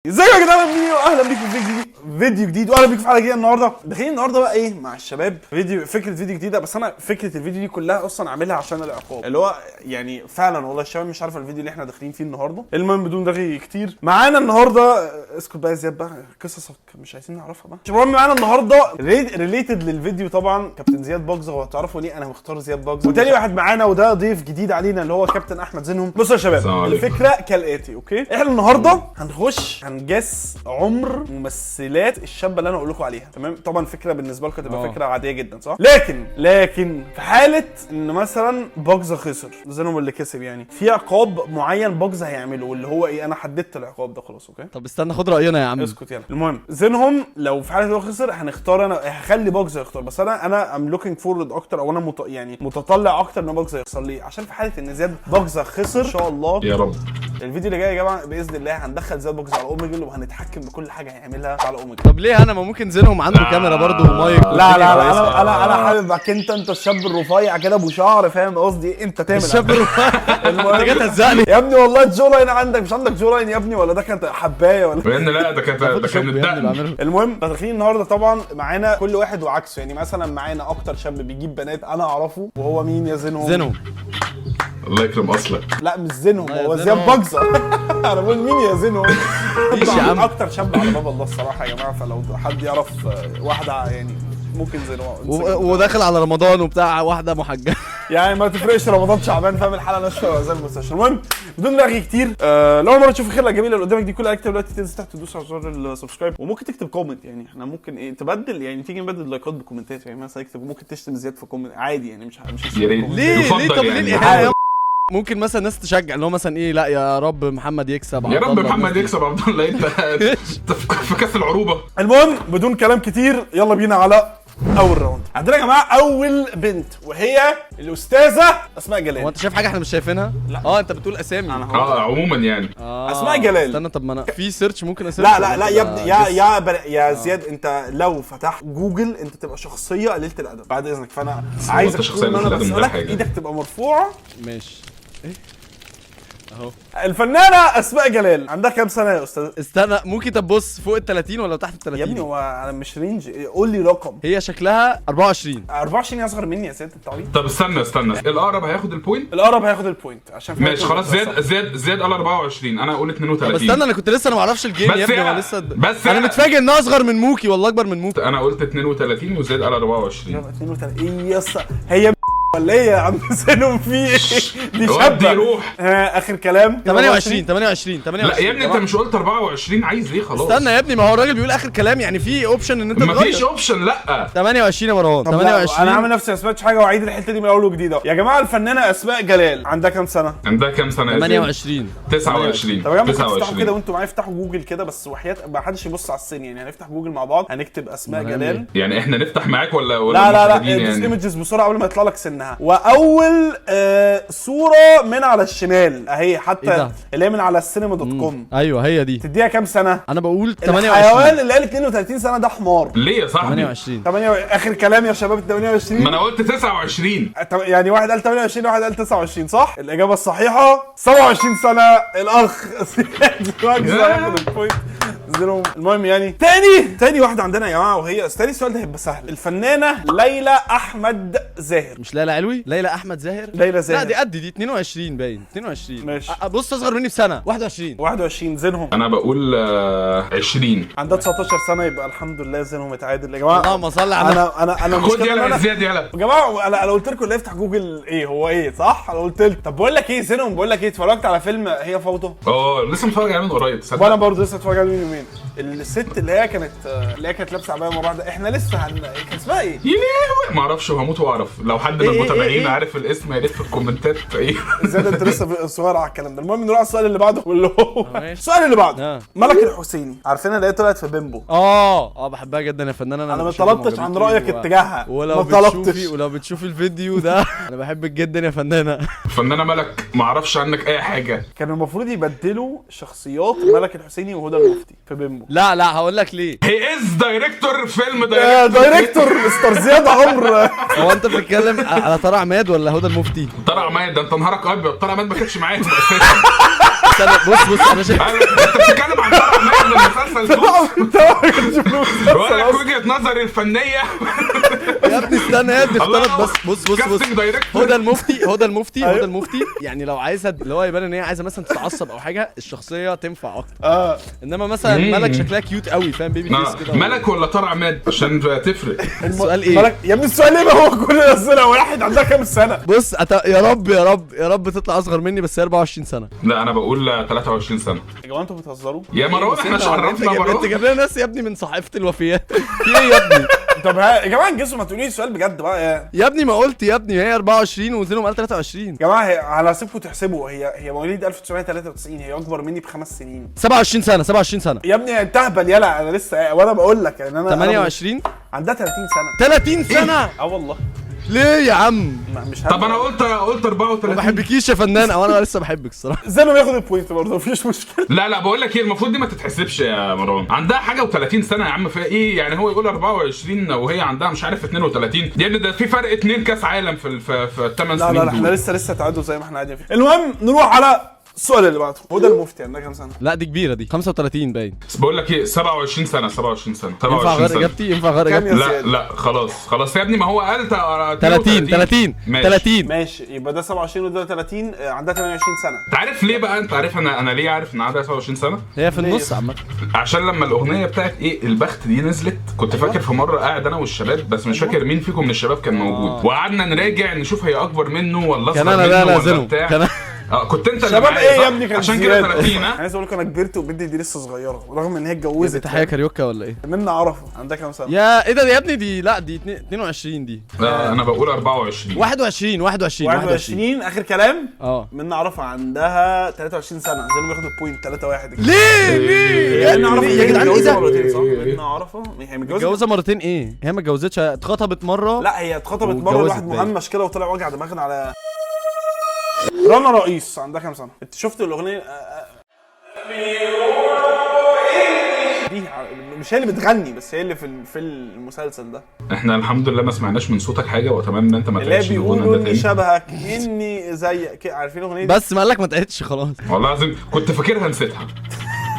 ازيكم يا جدعان، عاملين ايه؟ واهلا بيكم في فيديو جديد، واهلا بيكم في حلقة جديده. النهارده داخلين النهارده بقى ايه مع الشباب؟ فيديو، فكرة فيديو جديده، بس انا فكرة الفيديو دي كلها اصلا عاملها عشان العقاب، اللي هو يعني فعلا والله الشباب مش عارفه الفيديو اللي احنا داخلين فيه النهارده. المهم بدون رغي كتير، معانا النهارده، اسكت بقى يا زياد بقى، قصصك مش عايزين نعرفها بقى. المهم معانا النهارده related للفيديو طبعا كابتن زياد باجزه، وهتعرفوا ليه انا مختار زياد باجزه. وتاني واحد معانا وده ضيف جديد علينا اللي هو كابتن احمد زينهم. بصوا يا شباب، السلام عليكم. الفكرة كالاتي، okay؟ احنا النهارده هنخش هن guess عمر ممثلات الشابة اللي انا اقول لكم عليها، تمام؟ طبعا فكرة بالنسبة لكم تبقى فكرة عادية جدا، صح؟ لكن في حاله ان مثلا باجزا خسر، زينهم اللي كسب، يعني في عقاب معين باجزا هيعمله، واللي هو ايه؟ انا حددت العقاب ده خلاص، okay؟ طب استنى، خد راينا يا عم. اسكت يلا. المهم زينهم لو في حاله هو خسر هنختار، انا هخلي باجزا يختار، بس انا I'm looking forward اكتر، او انا يعني متطلع اكتر ان باجزا يخسر. ليه؟ عشان في حاله ان زياد باجزا خسر ان شاء الله يا رب. الفيديو اللي جاي يا جماعة باذن الله هندخل زياد باجزا على اوميجل، وهنتحكم بكل حاجة هيعملها على اوميجل. طب ليه انا؟ ما ممكن زينهم عنده كاميرا برضه ومايك لا لا والدنيا لا، كويسة. انا حابب انت الشاب الرفيع كده ابو شعر، فاهم قصدي إيه؟ انت تعمل الشاب الرفيع؟ انت جاي تهزقني. يا ابني والله jawline عندك، مش عندك jawline يا ابني؟ ولا ده كانت حبايه ولا لان لا، ده كان فوتوشوب يا ابني الدقن. بعمله. المهم داخلين النهارده طبعا معانا كل واحد وعكسه، يعني مثلا معانا اكتر شاب بيجيب بنات انا اعرفه، وهو مين يا زينهم؟ زينهم. الله يكرم اصلك. لا مش زينهم. لا يا هو زياد زينهم. باجزا. انا بقول مين يا زينهم؟ مفيش يا عم. اكتر شاب على باب الله الصراحة يا جماعه، فلو حد يعرف واحدة يعني ممكن زينهم. وداخل على رمضان وبتاع، واحدة محجبه. يعني ما تفرقش رمضان شعبان، فاهم؟ الحلقة ناشفة زي المستشفى. المهم بدون رغي كتير، لو اول مرة تشوف الخلقة الجميلة اللي قدامك دي كلها، اكتب دلوقتي، تنزل تحت تدوس على زر ال subscribe، وممكن تكتب comment. يعني احنا ممكن ايه تبدل، يعني تيجي نبدل لايكات بكومنتات، يعني مثلا اكتب، ممكن تشتم زياد في comment عادي، يعني مش يا ريت. ليه ليه؟ يفضل طب ليه يعني. الاهانة يا ممكن مثلا ناس تشجع، اللي هو مثلا ايه، لا يا رب محمد يكسب يا عبد رب الله، محمد الناس دي. يكسب. عبد الله، انت في كاس العروبه. المهم بدون كلام كتير، يلا بينا على اول round. عندنا يا جماعة اول بنت وهي الاستاذة اسماء جلال. هو انت شايف حاجة احنا مش شايفينها؟ لا. اه انت بتقول اسامي. أنا اه عموما يعني. آه. أسماء جلال. استنى، طب ما انا في search ممكن ا search لا لا ولا لا يا تبقى ابني يا guess؟ يا زياد، انت لو فتحت جوجل انت تبقى شخصية قليله الادب بعد اذنك، فانا عايزك انت شخصية طول ما انا قليلة الأدب من غير بسالك حاجة. ايدك تبقى مرفوعه. ماشي، ايه اهو. الفنانة اسماء جلال عندها كام سنة يا استاذ؟ استنى، ممكن طب بص، فوق ال 30 ولا تحت ال 30؟ يا ابني هو انا مش range، قول لي رقم. هي شكلها 24. 24 اصغر مني يا سيد، انت عبيط. طب استنى استنى، الاقرب هياخد ال point. الاقرب هياخد ال point عشان في ماشي خلاص. صح. زياد قال 24، انا اقول طب 32. استنى، انا كنت لسه انا ما اعرفش ال game بس يا ابني، يا- هو لسه بس انا يا- متفاجئ انها اصغر من موكي، والله اكبر من موكي. انا قلت 32 وزياد قال 24. يلا 32. ايه يا اسطى، هي ولا ايه يا عم سينهم؟ في ايه؟ دي ودي شابه. روح. ها، اخر كلام. 28 28 28. لا يا ابني، انت مش قلت 24؟ عايز ايه خلاص؟ استنى يا ابني، ما هو الراجل بيقول اخر كلام، يعني في option ان انت مفيش تغير. option، لا. 28 يا مروان. طب لا، 28. انا عامل نفسي ما سمعتش حاجة واعيد الحتة دي من اول وجديد اهو. يا جماعه، الفنانة اسماء جلال عندها كام سنة؟ عندها كام سنة يا زياد؟ 28. 29. طب يا جماعة ممكن تفتحوا كده 29. وانتوا معايا، افتحوا جوجل كده بس، وحياه ما حدش يبص على السن، يعني هنفتح جوجل مع بعض، هنكتب اسماء هنعمل جلال. يعني احنا نفتح معاك ولا لا لا لا، المشاهدين؟ دوس يعني images بسرعة قبل ما يطلع لك سنها. واول صوره من على الشمال اهي إيه حتى ده؟ اللي هي من على السينما dot com. ايوه هي دي. تديها كام سنة؟ انا بقول الحيوان 28. اللي قال 32 سنة ده حمار. ليه يا صاحبي؟ 28. 8 اخر كلام يا شباب، 28. ما انا قلت 29. يعني واحد قال 28 وواحد قال 29، صح؟ الإجابة الصحيحة 27 سنة. الأخ زياد وجزة هياخد ال point زيرو. المهم يعني تاني واحدة عندنا يا جماعة، وهي تاني سؤال ده هيبقى سهل، الفنانة ليلى أحمد زاهر. مش ليلى علوي؟ ليلى احمد زاهر. ليلى زاهر. لا دي قد دي 22 باين 22. ماشي. بص، اصغر مني بسنه، 21. 21. زينهم. انا بقول 20. عندها 19 سنة، يبقى الحمد لله زينهم اتعادل يا جماعة. اللهم صل على النبي. انا خد المشكلة إن يلا يا أنا- زياد يلا. يا جماعة انا قلت لكم اللي يفتح جوجل ايه هو ايه، صح؟ انا قلت لكم. طب بقول لك ايه زينهم، بقول لك ايه، اتفرجت على فيلم هي فوضى؟ اه لسه متفرج عليه من قريب، تصدق؟ وانا برضه لسه اتفرج عليه من يومين. الست اللي هي كانت لابسه عباية مرة واحده، احنا لسه كان اسمها ايه؟ يا لهوي، ما اعرفش وهموت واعرف. لو حد من إيه إيه المتابعين إيه؟ عارف الاسم يا ريت في الكومنتات ايه. زياد انت لسه صغير على الكلام ده. المهم نروح على السؤال اللي بعده، واللي هو ماشي. السؤال اللي بعده. ملك الحسيني، عارفين اللي هي طلعت في بيمبو؟ اه بحبها جدا يا فنان. انا انا ما بشوف طلبتش عن معجبين رايك اتجاهها. ولو ما بتشوفي طلبتش. ولو بتشوفي الفيديو ده، انا بحبك جدا يا فنانه. فنانة ملك، ما اعرفش عنك اي حاجه. كان المفروض يبدلوا شخصيات ملك الحسيني وهدى المفتي في بيمبو. لا لا، هقول لك ليه. he is director فيلم director مستر زياد عمرو. هو انت بتتكلم على طارق عماد ولا هدى المفتي؟ طارق عماد؟ ده انت نهارك ابيض، طارق عماد ما كانش معاهم اساسا. استنى، بص انا شايف. انت بتتكلم عن طارق عماد من مسلسل Suits؟ انت ما كنتش في بقول لك المسلسل. وجهه نظري الفنية. يا ابني استنى يا ابني، اختلط بس. بص بص بص، casting director. هدى المفتي، هدى المفتي، أيوه. هدى المفتي. يعني لو عايزه اللي هو يبان ان هي عايزه مثلا تتعصب او حاجة، الشخصية تنفع اكتر. انما مثلا ملك شكلها cute قوي، فاهم؟ baby face كده. ملك ولا طارق عماد؟ عشان تفرق. السؤال ايه؟ ملك يا ابني، السؤال ايه؟ ما هو كل الاسئلة واحد، عندها كام سنة؟ بص يا رب يا رب يا رب تطلع اصغر مني، بس هي 24 سنة. لا، انا بقول 23 سنة. يا جماعة انتوا بتهزروا. يا مروان احنا انت شرفنا. جايب، انت مروان جايب لنا ناس يا ابني من صحيفة الوفيات، في ايه يا ابني؟ طب ها يا جماعة انجزوا، ما تقولي سؤال بجد بقى. يا ابني ما قلت يا ابني هي 24 وزينهم قال 23. يا جماعة هي على سيبكم تحسبوا، هي مواليد 1993، هي اكبر مني ب5 سنين. 27 سنه، 27 سنه. يا ابني انت اهبل، يلا انا لسه وانا بقول لك ان انا 28. عندها 30 سنة. 30 سنة؟ اه والله. ليه يا عم؟ مش طب انا قلت 34. ما بحبكيش يا فنان، او انا لسه بحبك الصراحه. زي ما ياخد ال point برضه، مفيش مشكله. لا لا، بقول لك ايه، المفروض دي ما تتحسبش يا مروان، عندها حاجة و30 سنة يا عم، فيها ايه يعني؟ هو يقول 24 وهي عندها مش عارف 32، يا ابني ده في فرق 2 كاس عالم في الثمان لا سنين لا لا، احنا دول. لسه تعادل زي ما احنا قاعدين فيه. المهم نروح على السؤال اللي بعده. هدى المفتي عندها كام سنة؟ لا دي كبيره، دي 35 باين. بس بقول لك ايه، 27 سنه، 27 سنه. ينفع 27 اغير سنه. اجابتي؟ ينفع اغير كام اجابتي؟ يا لا. زياد؟ لا خلاص خلاص يا ابني، ما هو قال 30 30. ماشي. 30. ماشي، يبقى ده 27 وده 30، عندها 28 سنه. انت عارف ليه بقى؟ انت عارف انا ليه عارف ان عندها 27 سنه؟ هي في النص عامه. عشان لما الاغنية بتاعت ايه البخت دي نزلت، كنت فاكر في مرة قاعد انا والشباب، بس مش فاكر مين فيكم من الشباب كان موجود، وقعدنا نراجع نشوف هي اكبر منه ولا كان اصغر انا لا منه لا ولا زينو بتاع. كان اه كنت انت اللي شباب معايا، ايه صح؟ يا ابني؟ كان عشان كده زياد. 30. انا ها عايز اقول لك انا كبرت وبنتي دي لسه صغيره، رغم ان هي اتجوزت. تحية كاريوكا ولا ايه؟ منا عرفه عندها كام سنة؟ يا ايه ده يا ابني؟ دي لا دي 22 دي. انا بقول 24. 21، 21، 21. 21 اخر كلام. اه. منا عرفه عندها 23 سنه، زي ما بياخدوا ال point 3-1. ليه ليه يا منا عرفه ابني؟ يا جدعان ايه ده؟ مرتين صح؟ منا عرفه هي متجوزة؟ متجوزة مرتين ايه؟ هي ما اتجوزتش، اتخطبت مرة. لا هي اتخطبت مرة واتجوزت لواحد باين. مهمش كده وطلع وجع دماغنا. على رنا رئيس عندها كام سنة؟ انت شفت الاغنية دي؟ مش هي اللي بتغني، بس هي اللي في المسلسل ده. احنا الحمد لله ما سمعناش من صوتك حاجه، واتمنى ان انت ما اللي هي تعيدش الغنى بيقولوا ده اني تاني. شبهك اني زيك، عارفين الاغنية دي؟ بس ما قالك ما تعيدش خلاص. والله العظيم كنت فاكرها نسيتها.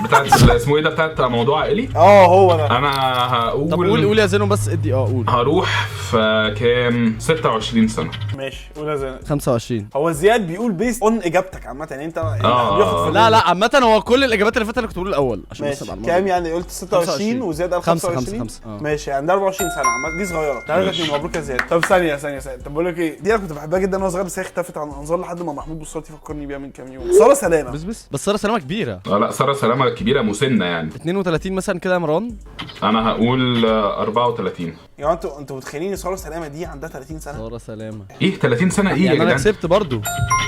بتاعت اسمه ايه ده، بتاعت موضوع عائلي. اه هو ده. انا هقول. طب قول قول يا زينو، بس ادي قول. هروح في كام؟ 26 سنه. ماشي قول يا زينب. 25. هو زياد بيقول based on اجابتك عامه، يعني انت بياخد في لا لا، عامة هو كل الاجابات اللي فاتت انا كنت بقول الاول عشان بس ماشي ابقى على الموضوع. كام يعني؟ قلت 26 25. وزياد قال خمسة، 25. خمسة، خمسة. ماشي، عندها 24 سنه، عامة دي صغيره. 3 ماشي. 2، مبروك يا زياد. طب ثانية ثانية ثانيه، طب بقول لك ايه، دي انا كنت بحبها جدا وانا صغير، بس هي اختفت عن الانظار لحد ما محمود بوصلتي فكرني بيها من كام يوم. ساره سلامه. بس ساره سلامة كبيرة. لا ساره سلامه كبيره، مسنة يعني. 32 مثلا كده يا مروان. انا هقول 34. يا انتوا متخيلين ان ساره سلامه دي عندها 30 سنه؟ ساره سلامة ايه 30 سنه؟ ايه يا يعني انا جدعان؟ كسبت برضو.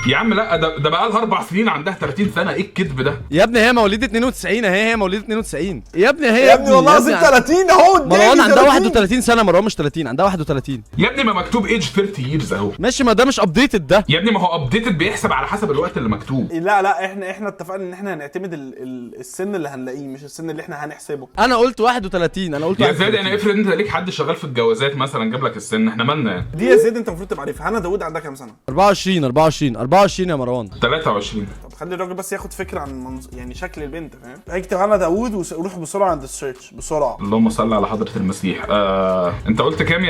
يا عم لا، ده بقى لها 4 سنين عندها 30 سنه، ايه الكذب ده؟ يا ابني هي مواليد 92 اهي، هي مواليد 92 يا ابني هي. يا ابني والله العظيم 30 اهو قدامي. مروان عندها 30. 31 سنة، مروان مش 30، عندها 31. يا ابني ما مكتوب age 30 years اهو. ماشي، ما ده مش updated ده. يا ابني ما هو updated، بيحسب على حسب الوقت اللي مكتوب. لا لا، احنا اتفقنا ان احنا هنعتمد ال السن اللي هنلاقيه، مش السن اللي احنا هنحسبه. انا قلت 31، انا قلت يا زياد 31. يعني افرض انت ليك حد شغال في الجوازات مثلا جاب لك السن، احنا مالنا يعني؟ دي يا زياد انت المفروض تبقى عارفها. هنا داوود عندها كام سنه؟ 24، 24، 24 يا مروان. 23. طب خلي الراجل بس ياخد فكرة عن يعني شكل البنت، فاهم؟ اكتب هنا داوود وروح بسرعة عند ال search بسرعه. اللهم صل على حضرة المسيح. انت قلت كام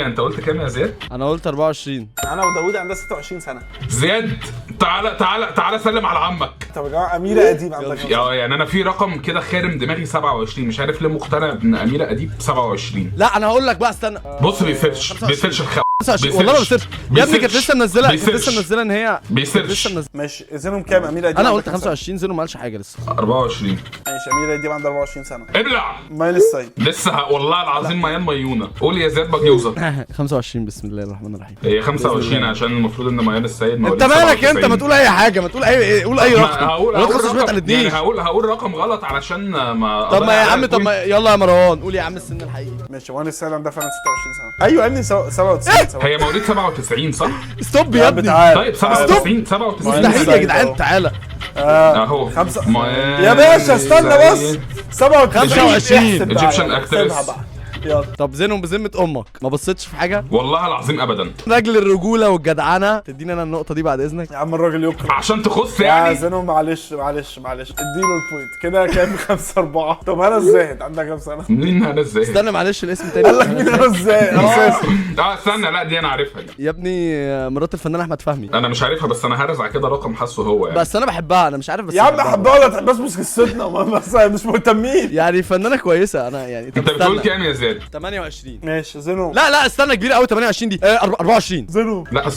يا زياد؟ انا قلت 24. هنا داوود عندها 26 سنه. زياد تعالى تعالى تعالى سلم على عمك. طب يا جماعه، اميره اديب عندها كام سنه؟ يعني انا في رقم كده خارم دماغي 27، مش عارف ليه مقتنع ان اميره اديب 27. لا انا هقول لك بقى، استنى. بص بي search بي search 25 والله ما ب search يا ابني، كانت لسه منزله، كانت بي search. لسه منزله ان هي كانت لسه بي search. منزله. ماشي، زينهم كام اميره اديب انا عندها قلت كام سنة؟ 25، زينو ما قالش حاجة لسه. 24. ماشي، اميره اديب عندها 24 سنه. ابلع. مايل السيد. لسه والله العظيم ميان ميونه. قول يا زياد بجوزه. 25، بسم الله الرحمن الرحيم. هي 25 عشان المفروض ان ميان السيد انت مواليد مالك انت؟ 97. ما تقول اي حاجه، ما تقول اي، قول اي ما رقم. هقول ولا هقول 25 ما رقم يعني تقلدنيش. هقول رقم غلط علشان ما طب ما يا أضيع عم، طب ما ال point. يلا يا مروان قول يا عم السن الحقيقي. ماشي، وانا السيد عندها فعلا 26 سنه. ايوه يا ابني، 97. هي مواليد 97 صح؟ stop يا ابني. تعالى. طيب 97، 97. مستحيل يا جدعان، تعالى. اهو خمسة. ميان يا باشا استنى بس، السيد. 97. 25. احسب بقى، Egyptian يلا، actress. احسبها بقى. يلا. طب زينهم بذمه امك ما بصيتش في حاجة؟ والله العظيم ابدا. رجل الرجولة والجدعنه، تديني انا النقطة دي بعد اذنك. يا عم الراجل يكره عشان تخص يا يعني. زينهم، معلش معلش معلش، اديله ال point. كده كام؟ 5-4. طب هنا الزاهد عندها كام سنة؟ مين هنا ازاي؟ استنى معلش الاسم تاني. قال لك مين هنا الزاهد اساسا؟ استنى، لا دي انا عارفها دي. يا ابني مرات الفنان احمد فهمي. انا مش عارفها بس انا هرزع كده رقم حاسه هو يعني. بس انا بحبها، انا مش عارف بس يا عم بحبها. احبها ولا تحبهاش مش قصتنا، بس مش مهتمين. يعني فنانة كويسة انا يعني. طب انت بتقول استنى. كام يا زياد؟ 28. ماشي زينهم. لا لا استنى، كبيرة قوي 28 دي. 24. زينهم. لا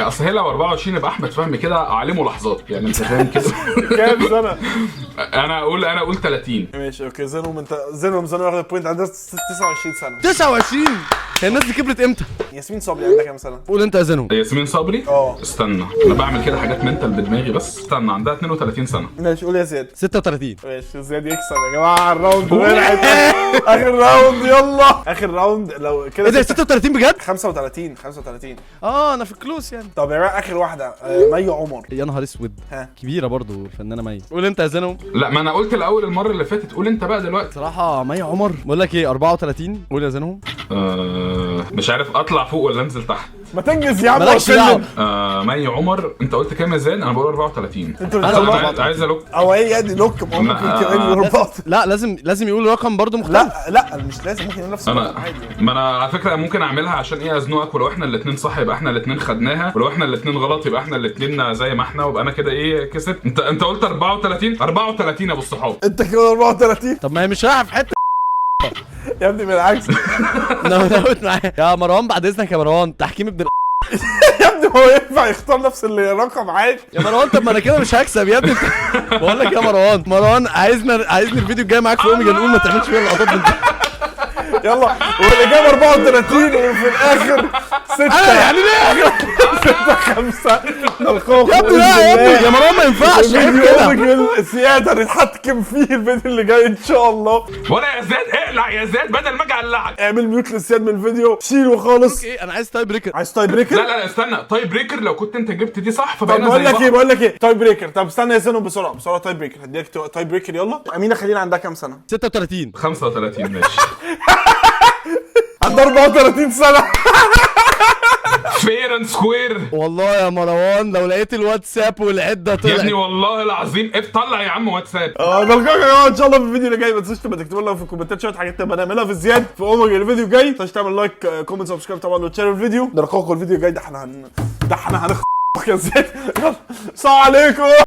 اصل هي لو 24 يبقى احمد فهمي كده عليه ملاحظات يعني، انت فاهم كده. كام سنة؟ انا اقول 30. ماشي okay زينهم. انت زينهم واخد ال point، عندها 29 سنة. 29. هي الناس دي كبرت امتى؟ ياسمين صبري عندها كام سنة؟ قول انت يا زينهم. ياسمين صبري؟ اه. استنى انا بعمل كده حاجات mental بدماغي، بس استنى، عندها 32 سنة. ماشي قول يا زياد. 36. ماشي زياد يكسب يا جماعة. ال round طلعت اخر round، يلا اخر round لو كده. ايه ده 36 بجد؟ 35 35. انا في close يعني. طب يا جماعة اخر واحدة، مي عمر. يا نهار اسود. ها. كبيرة برضو الفنانة مي. قول انت يا زينهم. لا ما انا قلت الاول المرة اللي فاتت، قول انت بقى دلوقتي. صراحة مي عمر بقول لك ايه، 34. قول يا زينهم. مش عارف اطلع فوق ولا انزل تحت. ما تنجز يا عم. مالكش دعوه. مي عمر انت قلت كام يا زين؟ انا بقول 34. انتوا أنا اللي قلت انا عايز ا lock. او ايه يعني lock؟ ما هو ممكن لا. كمان يقول 34. لا لازم يقول رقم برضو مختلف. لا لا مش لازم، ممكن يقول نفس انا الرقم عادي. ما انا على فكرة ممكن اعملها عشان ايه ازنقك، ولو احنا الاثنين صح يبقى احنا الاثنين خدناها، ولو احنا الاثنين غلط يبقى احنا الاثنين زي ما احنا، ويبقى انا كده ايه كسبت. انت قلت 34. 34 يا ابو الصحاب. انت كده 34 طب ما هي مش رايحة في حتة يا ابني، بالعكس. نوت معايا يا مروان بعد اذنك يا مروان، تحكيم ابن يا ابني هو ينفع يختار نفس الرقم عادي. يا مروان. طب ما انا كده مش هكسب يا ابني. بقول لك يا مروان، مروان عايزني الفيديو الجاي معاك في اوميجا نقول ما تعملش فيها اللقطات دي. يلا والاجابة 34، وفي الاخر 6 انا يعني ليه 6-5. نلقاكم يا ابني؟ لا يا ابني يا مروان ما ينفعش، عيب فيديو كده. اوميجا سيادة نتحكم فيه الفيديو اللي جاي ان شاء الله. ولا يا زياد اقلع يا زياد بدل ما اجي اقلعك. اعمل mute للسياد من الفيديو، شيله خالص. ايه انا عايز tie breaker. عايز tie breaker؟ لا لا لا استنى، tie breaker لو كنت انت جبت دي صح طب فبقينا بقول زي لك ايه، بعض. بقول لك ايه، tie breaker. طب استنى يا سينو بسرعة بسرعة، tie breaker هديك tie breaker. يلا امينه خليل عندها كام سنة؟ 36. 35 ماشي. عندها 34 سنة. fair and square. والله يا مروان لو لقيت الواتساب والعدة يا ابني طلعت. والله العظيم اطلع يا عم واتساب. نلقاكم يا جماعة ان شاء الله في الفيديو اللي جاي. ما تنسوش تبقى تكتبوا لنا في الكومنتات شوية حاجات تبقى نعملها في زياد في اوميجا الفيديو الجاي. ما تنساش تعمل like، comment، subscribe طبعا، وتشير الفيديو. نلقاكم الفيديو الجاي. ده احنا هنخ يا زياد. يلا السلام عليكم.